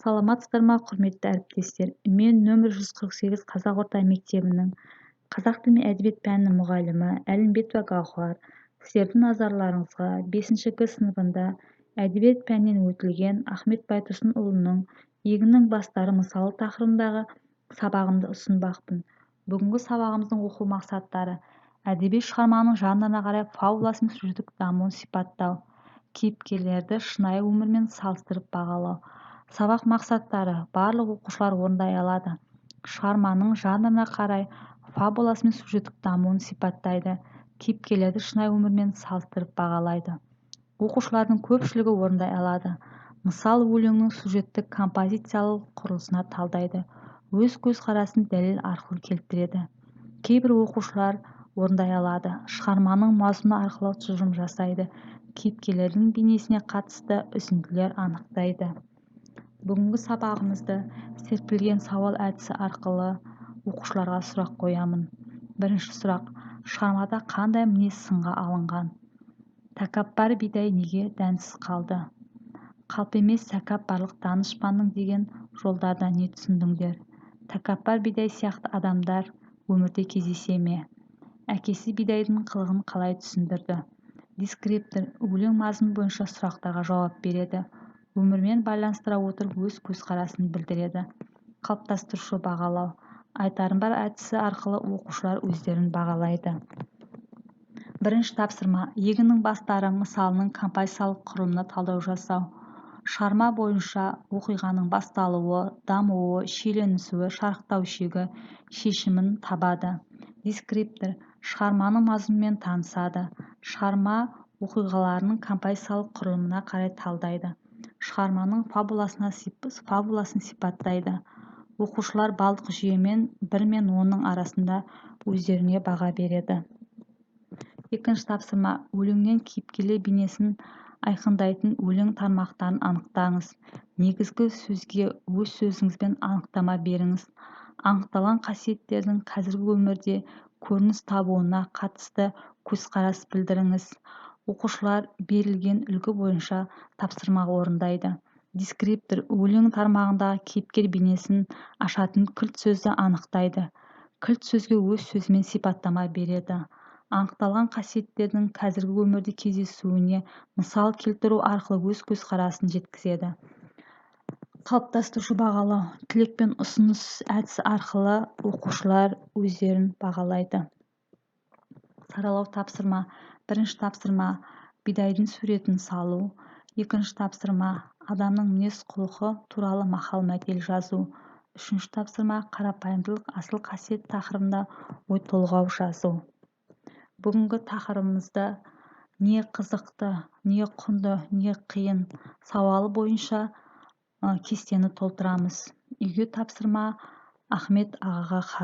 Саламатсыздар ма, құрметті әріптестер! Мен нөмір 148 қазақ орта мектебінің қазақ тілі мен әдебиет пәнінің мұғалімі Әлімбетова Гауһар. Сіздердің назарларыңызға 5 г сыныбында әдебиет пәнінен өтілген Ахмет Байтұрсынұлының «Егіннің бастары мысалы» тақырыбындағы сабағымды ұсынбақпын. Бүгінгі сабағымыздың оқу мақсаттары: әдеби шығарманың жанрына қарай фабуласы мен сюжеттік дамуын сипаттау, кейіпкерлерді шынайы өмірмен салыстырып бағалау. Сабақ мақсаттары: барлық оқушылар орындай алады. Шығарманың жанрына қарай фабуласы мен сюжеттік дамуын сипаттайды, кейіпкерлерді шынайы өмірмен салыстырып бағалайды. Оқушылардың көпшілігі орындай алады. Мысал өлеңнің сюжеттік композициялық құрылысына талдайды, өз көзқарасын дәлел арқылы келтіреді. Кейбір оқушылар орындай алады. Шығарманың мазмұны арқылы тұжырым жасайды, кейіпкерлердің бейнесіне қатысты үзінділер анықтайды. Бүгінгі сабағымызды серпілген сауал әдісі арқылы оқушыларға сұрақ қоямын. Бірінші сұрақ: шығармада қандай мінез сынға алынған? Тәкаппар бидай неге дәнсіз қалды? «Қалпы емес тәкаппарлық данышпанның» деген жолдардан не түсіндіңдер? Тәкаппар бидай сияқты адамдар өмірде кездесе ме? Әкесі бидайдың қылығын қалай түсіндірді? Дескриптор өлең мазмұны бойынша сұрақтарға жауап береді, өмірмен байланыстыра отырып, өз көзқарасын білдіреді. Қалыптастырушы бағалау айтарым бар әдісі арқылы оқушылар өздерін бағалайды. Бірінші тапсырма: «Егіннің бастары» мысалының композициялық құрылымына талдау жасау. Шығарма бойынша оқиғаның басталуы, дамуы, шиеленісуі, шарықтау шегі, шешімін табады. Дескриптор шығарманың мазмұнымен танысады, шығарма оқиғаларының композициялық құрылымына қарай талдайды, шығарманың фабуласын сипаттайды. Оқушылар балдық жүйемен 1 мен 10-ның арасында өздеріне баға береді. Екінші тапсырма: өлеңнен кейіпкерлер бейнесін айқындайтын өлең тармақтарын анықтаңыз. Негізгі сөзге өз сөзіңізбен анықтама беріңіз. Анықталған қасиеттердің қазіргі өмірде көрініс табуына қатысты көзқарас білдіріңіз. Оқушылар берілген үлгі бойынша тапсырма орындайды. Дескриптор өлең тармағындағы кейіпкер бейнесін ашатын кілт сөзді анықтайды, кілт сөзге өз сөзімен сипаттама береді. Анықталған қасиеттердің қазіргі өмірде кездесуіне мысал келтіру арқылы өз көзқарасын жеткізеді. Қалыптастырушы бағалау тілек пен ұсыныс әдісі арқылы оқушылар өздерін бағалайды. Саралау тапсырма. Бірінші тапсырма: бидайдың суретін салу. Екінші тапсырма: адамның мінез-құлқы туралы мақал-мәтел жазу. Үшінші тапсырма: қарапайымдылық – асыл қасиет тақырыбында ой толғау жазу. Бүгінгі тақырыбымызда «Не қызықты, не құнды, не қиын?» сауалы бойынша кестені толтырамыз. Үйге тапсырма: Ахмет ағаға хат.